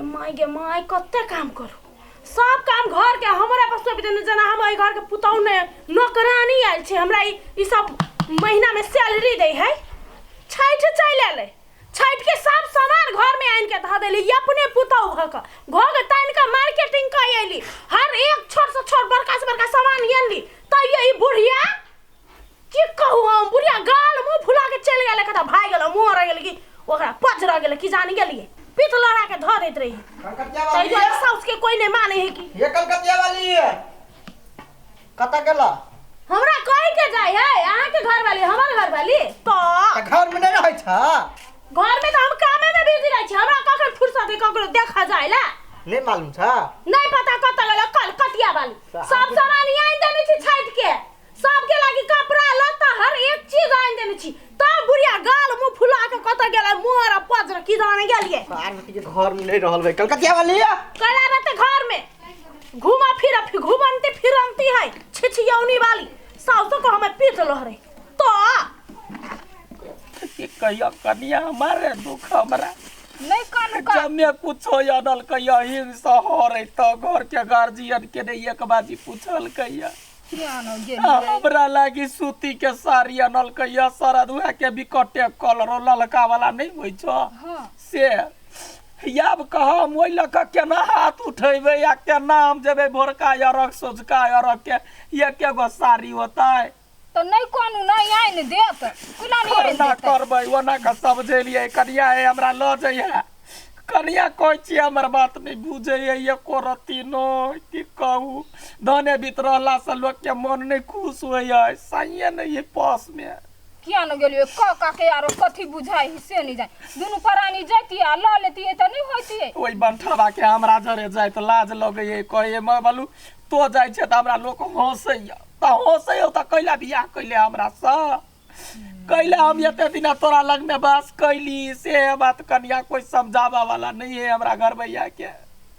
माय गे माय, कते काम करू, सब काम घर के हमरा पर सौंप देने, जेना हम एहि घर के पुतहु ने नौकरानी आयल छै। हमरा ई ई सब महीना में सैलरी दै है। छठि चलि एलै, छठि के सब सामान घर में आनि के धऽ देली। अपने पुतहु भऽ कऽ घोघ तानि कऽ मार्केटिंग कऽ अयली, हर एक छोट से छोट बड़का से बड़का सामान आनली, तैयो ई बुढ़िया, की कहू हम, बुढ़िया गाल मुंह फुला के चलि गेलै, कतऽ भागि गेलै, मुँह रहि गेलै कि ओकरा पच रह गेलै की जानि गेलियै, पीठ लड़ा के धऽ दैत रही। कलकतिया ताहि वाली, दुआरे साउस के कोई नहि मानै है की। ये कलकतिया वाली कतऽ गेला? हमरा कहि के जाइ है अहाँके घर वाली, हमर घर वाली तऽ तऽ घर में नहीं रहै छ? घर में तऽ हम कामे में बिजी रहै छी, हमरा कखन फुर्सत है ककरो देखऽ जाय ला? नहीं मालूम छ? नहीं पता कतऽ गेलै कलकतिया वाली। सब सामान आनि देने छी छठि के, सबके लागी कपड़ा लत्ता हर एक चीज आनि देने छी, तब बुढ़िया गाल मुंह फुला के कतऽ गेलै, मोर आ पज्र की जाने गेलियै। सार बेटी के घर में नहीं रहल भाई कलकतिया वाली। कैला रहते घर में घुमा फिर घुमनती फिरंती है छिछियौनी वाली, साउसो को हमें पीट लहरे तो की कहियो कनिया, हमारे दुख हमरा नहीं कानू का जमे कुछो अनल कहिया हिंसा हो रही तो घर के गार्जियन के नहीं एक बाजी पूछल कहिया। किया न गेलियै? हमरा लागी सूती के साड़ी अनल कहिया, सरदुआ के बिकटे कलर ललका वाला नहीं होइ छौ? हाँ। से आब कह हम ओहि लऽ कऽ केना हाथ उठेबै आ केना हम जेबै भोरका अरघ सोझका अरघ के एके गो साड़ी होतै? तऽ नहि कानू, नहि आनि देत, कोना नहि आनि करना देतै? करबै ओना कऽ समझेलियै, कनिया हे हमरा लऽ जइहे। कनिया कहै छियै हमर बात नहि बुझैए एको रत्ती नहि। की कहू, धने बीत रहलासँ लोकके मन नहि खुश होइए, सहिए नहि है पासमे। किया न गेलियै काका के? आरो कथी बुझाइ है से नहि जानि। दुनू प्राणी जैतियै आ लऽ लेतियै तऽ नहि होइतियै? ओहि बंठवा के हमरा जरे जाय तऽ लाज लगैए, कहैए माँ बालू तो जाइ छै तऽ हमरा लोक हँसैए। तऽ हँसैए तऽ कैला बियाह कैले हमरासँ? कैला हम एते दिना तोरा लगमे बास कैली? से बात कनिया कोई समझाबऽ वाला नहीं है हमरा घर भैया के।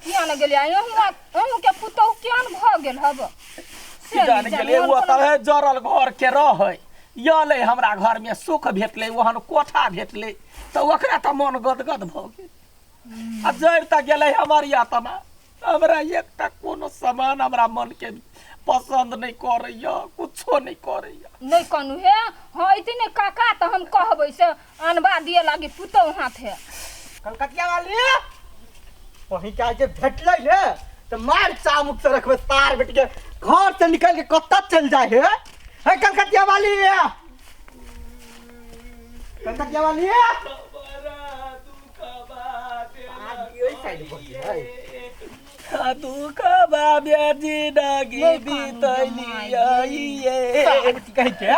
किया न गेलियै? अहूँ अहूँके पुतहु केहन भऽ गेल हब से नहि जान जानि। गेलै ओ तऽ जरल घर के रहै, यलै हमरा घरमे सुख भेटलै, ओहन कोठा भेटलै तऽ ओकरा तऽ मन गदगद भऽ गेल आ जरि तऽ गेलै हमर यातना। हमरा एकटा कोनो सामान हमरा मनके पसन्द नहि करैए, कुछो नहि करैए। नहि कहनु हे, हाँ अयतै ने काका तऽ हम कहबै से अनबा दिए लागी पुतहु हाथे। कलकतिया वाली वहीं के जे भेटलै ने तऽ मार चामुक से रखबै तार बेटी के, घर से निकल के कतऽ चल जाए हे। हे कलकतिया वाली, कलकतिया वाली, दुख बाबे जिंदगी बीतलियै। कहै के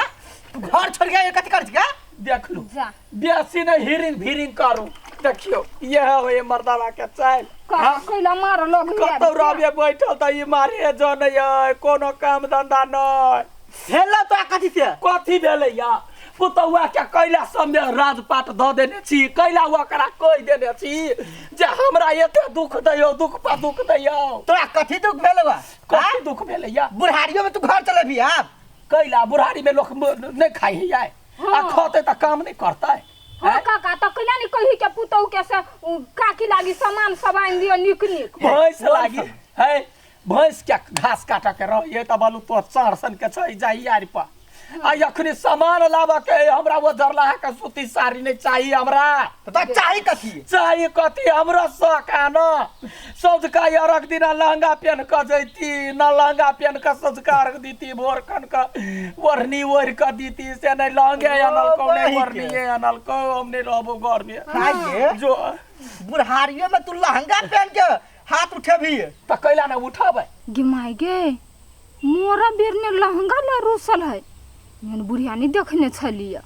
तू घर छोड़ के कथी कर छी? देखलू जा बेसी ने हिरिंग भिरिंग करू, देखियौ इएह होइए मर्दाबा के चालि। कैला मार लग? कतौ रहबे बैठल तऽ ई मारे जनैए, कोनो काम धंधा नहि भेल तो कथी से? कथी भेलै या पुतौआ के? कैला सबमे राजपाट दऽ देने छी? कैला ओकरा कहि देने छी जे हमरा एते दुख दैयौ, दुख पर दुख दैयौ? तोरा कथी दुख भेल बा? कथी दुख भेलै या? बुढ़ारियो में तू घर चलेबी आब? कैला बुढ़ारी में लोक नहि खाइ है आ खतै तऽ काम नहि करतै? हाँ काका, तऽ कैला नहीं कही के पुतहु के से उ काकी लागी सामान सब आनि दिअ नीक नीक? भैंस लागी है, भैंस के घास काटऽ के रहै तऽ बालू तो चार सन के छै जाही आरि पर आ अखनी सामान लाबऽ के है, हमरा वो जरलाहा के सूती साड़ी नहीं चाही हमरा। तऽ तोरा चाही कथी? चाही कथी? हमरो शौक है न, सौझका अरघ दिना लहंगा पेन कऽ जैती न, लहंगा पेन कऽ सौझका अर्घ दीती, भोर खन कऽ ओढ़नी ओढ़ि कऽ दीती, से नहि लहंगे अनलकौ, नहि ओ, ओढ़निये अनलकौ। हम नहि रहबो घरमे। खाइ के जो बुढ़ारियो में तू लहंगा पहन के हाथ उठेबी? तऽ कैला ने उठेबै? गे माय गे, मोरा बेर ने लहंगा ले रूसल है, एहन बुढ़िया नहीं देखने छलियै।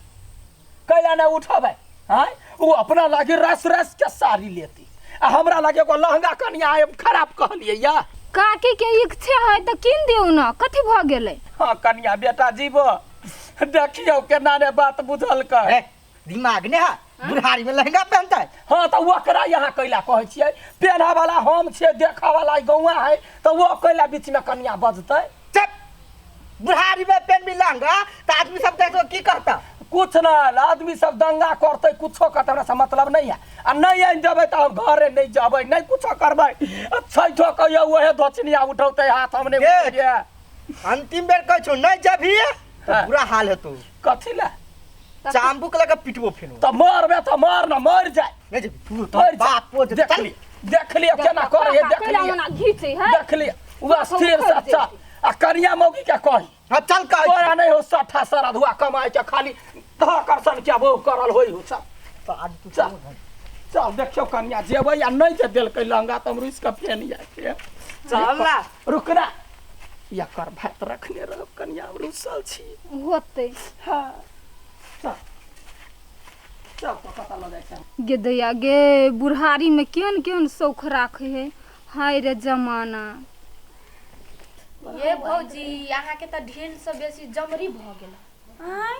कैला ने उठेबै? आँय, ओ अपना लागे रस रस के साड़ी लेती आ हमरा लागे एगो लहंगा। कनिया आब खराब कहलियै या? काकी के इच्छा है तऽ कीन दियौ ने, कथी भऽ गेलै? हाँ कनिया, बेटा जीबो, देखियौ केना ने बात बुझलकै। ए, दिमाग ने है, बुढ़ारी में लहंगा पहनता है। हाँ तऽ ओकरा यहाँ कैला कहै छियै? पेन्हऽ वाला हम छियै, देखऽ वाला ई गौआँ है, तऽ ओ कैला बीचमे कनिया बजतै? चुप, बुढ़ारी में पहनबी लहंगा तो आदमी सब देखो की कहता? कुछ नहीं, आदमी सब दंगा करते, कुछो करते, हमरा से मतलब नहीं है। आ नहीं आनि देबै तऽ हम घरे नहीं जेबै, नहीं कुछो करबै। आ छठो कहियो उहे धोचनिया उठौतै हाथ, हम नहीं देख। उठेलियै। अंतिम बेर कहै छौ नहीं जेबही तऽ हाँ। बुरा हाल हेतौ। कथी लए? चाम्बुक लऽ कऽ पिटबो फेनो। तऽ मरबे तऽ मर न, मर जाय। नहीं जेबही तू तो मर बाप जाय। जे देख लिअ, देख लिअ केना करै है, देख लिअ, ओना घीचै है। देख लिअ उएह स्थिर से। अच्छा, आ कनिया मौगी के कही। हाँ चल कहै छी। तोरा नहीं हो सठा सरधुआ कमाए के, खाली धकर्षण के बहु करल होई हो सब। तऽ आज तू चल चल, देखियौ कनिया जेबै आ नहीं जे देलकै लहंगा तऽ हम रुसि कऽ फेन जाके। चल ना। रुक ना, एकर भात रखने रहब कनिया, हम रुसल छी। होतै। हाँ, चल चल, तो पता लग जाइ छै। गे दैया गे, बुढ़ारी में केहन केहन शौख राखे है, हाय रे जमाना। ये भौजी, अहाँके तऽ ढील से बेसी जमरी भऽ गेल। आँय?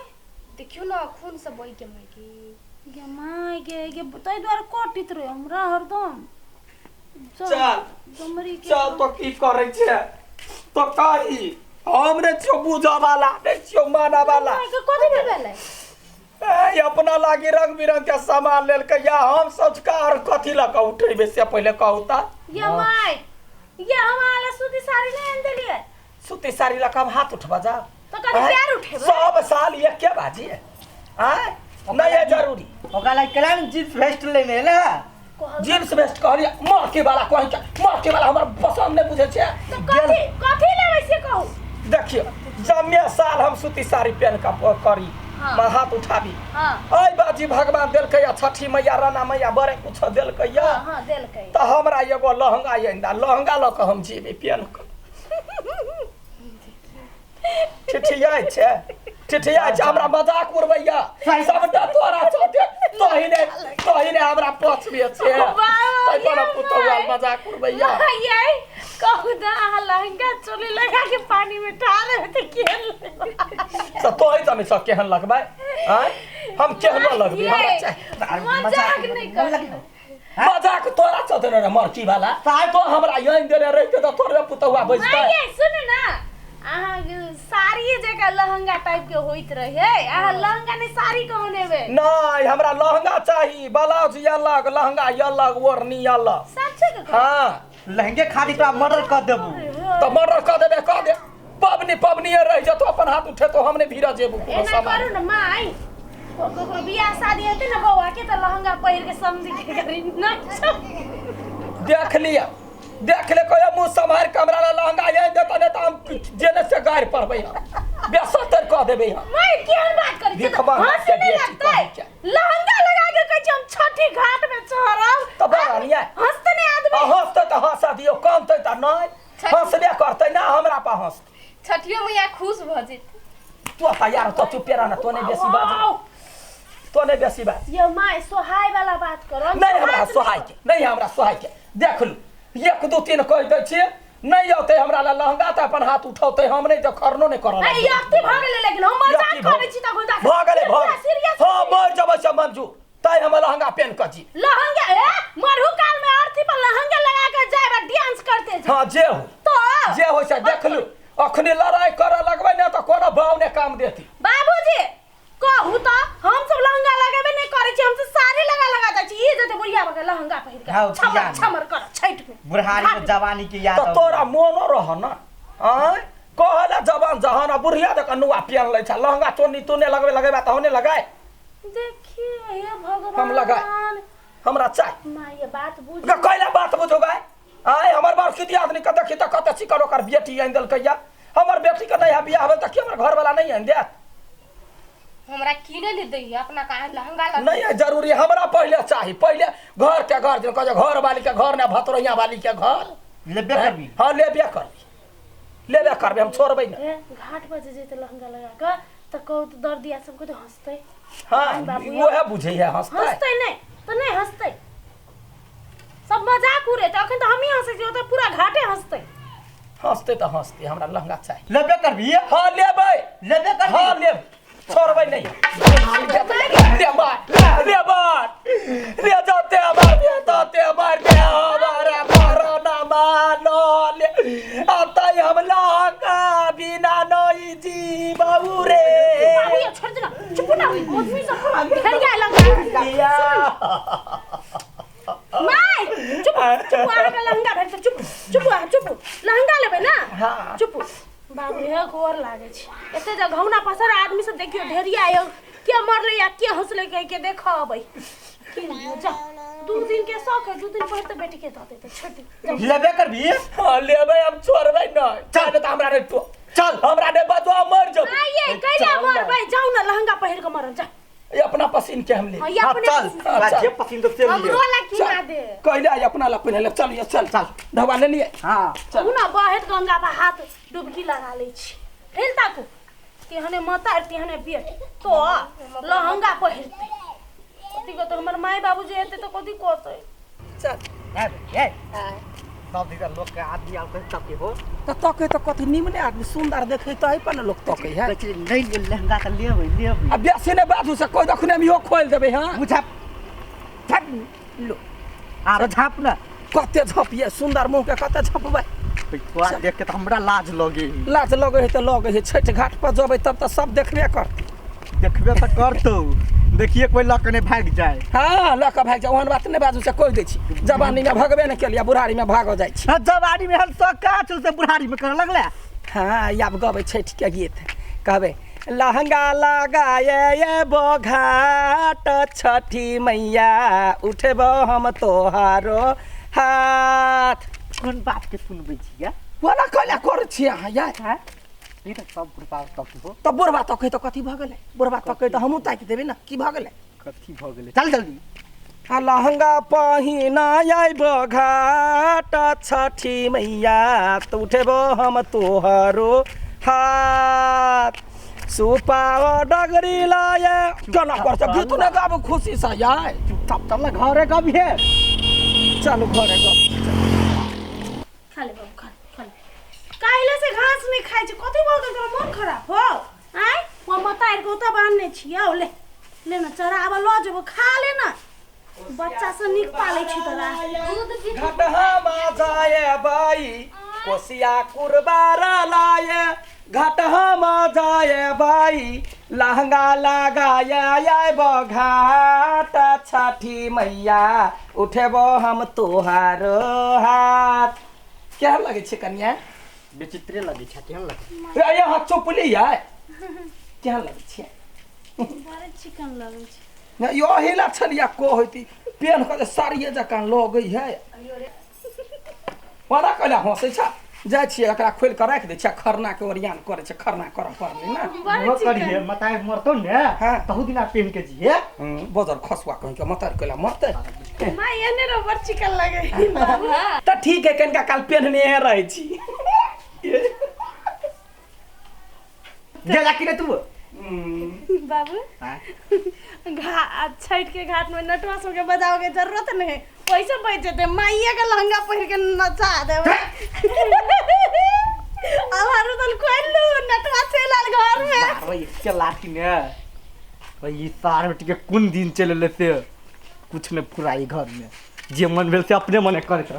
देखियौ ने, खून से बहि के मायके। गे माय गे, गे ताहि दुआरे कटैत रहे हमरा हरदम। चल। जमरी के। चल, तो की करै छै तो कही, हम नहि छियौ बुझऽ वाला, नहि छियौ मानऽ वाला। माय के कथी भेलै? ए, अपना लागी रंग बिरंग के सामान लेलकै या हम सोचका और कथी लऽ कऽ उठेबै से पहिले कहू तऽ। ये माय, ये हम आला सूती साड़ी नहीं आनि देलियै। सूती साड़ी लऽ कऽ हम हाथ उठबऽ जा? तऽ कथी पैर उठेबै? सब साल एके बाजी आँय, नहीं है जरूरी। ओकरा लागि केला ने जींस वेस्ट लेने एलै। जींस वेस्ट कहलियै मरके वाला, कहि के मरके वाला हमर पसंद नहि बुझै छै। तऽ कथी कथी लेबै से कहू। देखियौ, जम्मे साल हम सूती साड़ी पहन कऽ करी, हाँ। मैं हाथ उठाबी। हाँ। अय बाजी भगवान देलकै या छठी मैया, राना मैया बड़े कुछ देलकै या। हाँ हाँ, देलकै। तऽ हमरा एगो लहंगा आनि, लहंगा लऽ कऽ हम जेबै पहन कऽ। ठिठियाइ छै, ठिठियाइ छै, हमरा मजाक उड़बैया सबटा तोरा चलते। तोहिने तोहिने हमरा पछबे छै, बाबा, तै पर ये पुतौआ माय। मजाक उड़बैया। ये कहू ना, अहाँ लहंगा चोली लगा के पानी में ठाढ़ हेबै तऽ केहन लगबै? से तोहि तनी सब केहन लगबै आँय, हम केहनो लगबै, हमरा चाही। मजाक नहि कर। मजाक तोरा चलते रे मरकी वाला, तो हमरा आनि देने रहिते तऽ थोड़े पुतौआ बजतै। माय सुनू ना, अहाँ साड़ी जकाँ लहंगा टाइप के होइत रहे, अहाँ लहंगा नहि साड़ी कहने हेबै। नहीं, हमरा लहंगा चाही, ब्लाउज अलग, लहंगा अलग, ओढ़नी अलग। सच्चे के कहू? हाँ। लहंगे खाली तोरा मर्डर कऽ देबू। तऽ मर्डर कऽ देबे, कऽ दे, पबनी पबनी रहि जेतो, अपन हाथ उठेतो, हम नहि भीड़ जेबू कोनो एना सामान। करू ने माय, ककरो बियाह शादी हेतै ने बौआ के, तऽ लहंगा पहिर के समझी के करी नाचब। देख लिअ, देख ले, कहियो मुँह सम्हारि कऽ हमरा लए लहंगा आनि देतऽ, नहि तऽ हम जेने से गारि पड़बै, हम बेसतर कऽ देबै हम। माय केहन बात करै छी? देखबा हँसी के नहि बेटी लगतै? कहै छै। लहंगा लगा के कहै छी हम छठी घाट में चढ़ब। तऽ बड़ बढ़िआँ। हँसतै नहि आदमी? आ हँसतै तऽ हँसऽ दियौ, कनतै तऽ नहि हँसबे करतै ना, हमरा पर हँसतै। छठियो मैया खुश भऽ जेतै। तू तऽ यार, तो चुपे रह ना, तो नहीं बेसी बाज, तो नहीं बेसी बाज। यो माय, सोहाय वाला बात करो। नहीं, हमरा सोहाय के नहीं, हमरा सोहाय के देख लू, 1 2 3 कहि दै छियै, नहि औतै हमरा लए लहंगा तऽ अपन हाथ उठौतै, हम नहि तऽ खरनो नहि करऽ ए यक्ति भऽ गेलै, लेकिन हम मजाक करै छी तऽ गोदा भऽ गेलै, भऽ गेलै। सीरियस। हँ, मरि जेबै से मंजूर, तै हम लहंगा पेन कऽ जी। लहंगा ए मरहु काल में अर्थी पर लहंगा लगा के जाए आ डांस करते जाए। हँ, जे हो तो जे होइ से देख लू, अखनी लड़ाइ करऽ लगबै ने तऽ कोनो भाव नहि काम देती। बाबूजी कहू तऽ, हम सब लहंगा लगेबे नहि करै छी, हम सब साड़ी लगा लगा जाइ छी, ई जेतै बुढ़िया बके लहंगा पहिर के हँ, छमर किया नहि? छमर कर छठि में। बुढ़ारी में जवानी के याद तऽ तोरा मोनो रह न आँय, कहला जवान जहान आ बुढ़िया जकाँ नुआ पेन लै छै, लहंगा चोन्नी तू नहि लगबै, लगेबा तऽ हम नहि लगाए। देखिए हे भगवान। हम लगाए। हमरा चाही। माँ ये बात बुझ। गे कैला बात बुझो गाय आँय, हमर बड़की दियादनी के देखी तऽ कते चिकन ओकर बेटी आनि देलकै या, हमर बेटी के नहि है बियाह भेल तऽ की हमर घरवाला नहि आनि देत? हमरा किने ले दैया अपना का लहंगा लगा। नहीं है जरूरी, हमरा पहिले चाही, पहिले घर के घर, जे कहै घर वाली के घर ने भतरोइया वाली के घर। लेबे करबी? हाँ, लेबे करबी, लेबे करबी, हम छोड़बै नहि। ए घाट पर जे जेतै लहंगा लगा के तऽ कहू तऽ दर्दिया सब के तऽ हँसतै। हाँ, बाबू। उहे बुझै है, हँसतै। हँसतै नहि तऽ नहि हँसतै, सब मजाक उड़ेतै। अखन तऽ हमही हँसै छियै, ओतऽ पूरा घाटे हँसतै। हँसतै तऽ हँसतै, हमरा लहंगा चाही। लेबे करबी? हाँ, लेबै। लेबे करबी? हाँ, लेब, छोड़बै नहि। लेबै, लेबै, ले जाते हमार बेटा, ते हमार बे हमारा मरना मानो ले आता हम लहंगा बिना नहीं जीबू रे। बाबू ये छोड़ दे ना, चुप ना। चुप, अहाँके लहंगा भेटतै। चुप चुप, अहाँ चुप, लहंगा लेबै ना? हाँ। चुप बाबू, हे गोर लागै छै। एते जे घौना पसर आदमी सब देखियो ढेरिया आयो, के मरलै या के हंसलै कहि के देख अबै। कीन दियौ, जा। 2 दिन के शौक है, 2 दिन पहिरते बेटी के दऽ देतै, छोड़ि दियौ, जाउ। लेबे करबी? हाँ, लेबै, हम छोड़बै नहि। चल तऽ हमरा नहि तो चल। हमरा नहि बजो, मर जाओ। आइए कैला मरबै? जाउ ने, लहंगा पहिर के मरल जा। ये अपना पसीन के हम ले। हाँ, ये हाँ अपने चल। हाँ, चल। जे पसंद से लिए। हमरो ला किना दे। कहले आई अपना ला पहिने ले। चल ये, चल चल। धवा ले लिए। हाँ। चल। उ ना बहत गंगा पर हाथ डुबकी लगा लै छी। फेल ताकू, तेहने माता तेहने बेट तो लहंगा पहिरते। कथी कहतै हमर माय बाबू जे हेतै तऽ कथी कहतै? चल। ए ए, सब दिन लोग के आदमी आउ तब हो। तऽ तकै तऽ कथी? निमने आदमी सुंदर देखै तऽ पर ने लोक तकै है। कहै छै नहि ले लहंगा तऽ लेबै, लेबै। आ बेसी नहि बाजू से कोइ दखने हम इहो खोलि देबै। हाँ। बुझा झाप लो, आरो झाप ना। कते झपिए सुंदर मुँह के, कते झपबै? तोरा देख के तऽ हमरा लाज लगे। लाज लगै है तऽ लगै है। छठि घाट पर जेबै तब तऽ सब देखबे करतै। देखबे तऽ करतौ, देखिए कोई लऽ के नहि भागि जाए। हाँ, लऽ कऽ भागि जाउ, ओहन बात नहि बाजू से कहि दै छी। जवानीमे भगबे नहि केलियै, बुढ़ारीमे भागऽ जाइ छी। हाँ, जवानी में हम सब का छल से बुढ़ारी में करऽ लगले। हाँ, आब गबै छठि के गीत, कहबै लहंगा लगाए घाट छठी मैया उठेबो हम तोहारो हाथ। कोन बात के सुनबै छियै? ओना कैला करै छियै अहाँ यार? ई तऽ सब बुढ़बा तक हो। तऽ बुढ़बा तकै तऽ कथी भऽ गेलै? बुढ़बा तकै तऽ हमहूँ ताकि देबै ने, की भऽ गेलै? कथी भऽ गेलै? चल जल्दी। आ लहंगा पहिना आइब घाट छठी मैया तऽ उठेबो हम तोहरो हाथ, सुपाओ डगरी लाए। केना करतै? गीत नहि गाबू खुशी से यार? चुपचाप चल ना, घरे कभी है। चलू, घरे गप। खा ले बाबू, खा ले, खा ले। काल्हि से घास नहि खाइ छै, कथी भऽ गेल तोरा? मोन खराब हो आँय? ओ मतारि के ओतऽ बान्हने छियै, ले ले ने, चराबऽ लऽ जेबो, खा ले ने। बच्चा से नीक पालै छी तोरा। दूध भी घटहमा जाए बाई कोसिया कुरबार लाए, घटहमा जाए बाई लहंगा लगाए आयब घाट छठी मैया उठेबो हम तोहार हाथ। केहन लगै छै कनिया? विचित्रे लगै छै, केहन लगै? ए, यहाँ चुपली है, केहन लगै छै? बड़ चिकन लगै छै। ने यो हिला छलिया को होती पेन के साड़िए जकाँ लगै है। ओना कहला हँसै छ? जाइ छियै, एकरा खोलि कऽ राखि दै छियै, खरना के ओरियान करै छै। खरना करऽ पड़लै ने। इहो करिहे, मताइ मरतौ ने। हाँ। तहू दिना पेन के जिहे। बजर खसुआ कहीं के मतर कैला मरतै। माय एने रो, बड़ चिकन लगै। तऽ ठीक है, कनिका काल पेन्हने रहै छी। गेला कि ने तू? बाबू। हाँ? घा छठ के घाट में नटुआ सबके बजावे के जरूरत नहीं, पैसे बच जेते। माइया के लहंगा पहिर के नचा देबै। अब हारू तन खोलू, नटुआ चलि आयल घर में। मारबै के लाठी ने। ई सार बेटी के कोन दिन चलि एलै से कुछ नहि फुराई। घर में जे मन भेल से अपने मने करैत रह।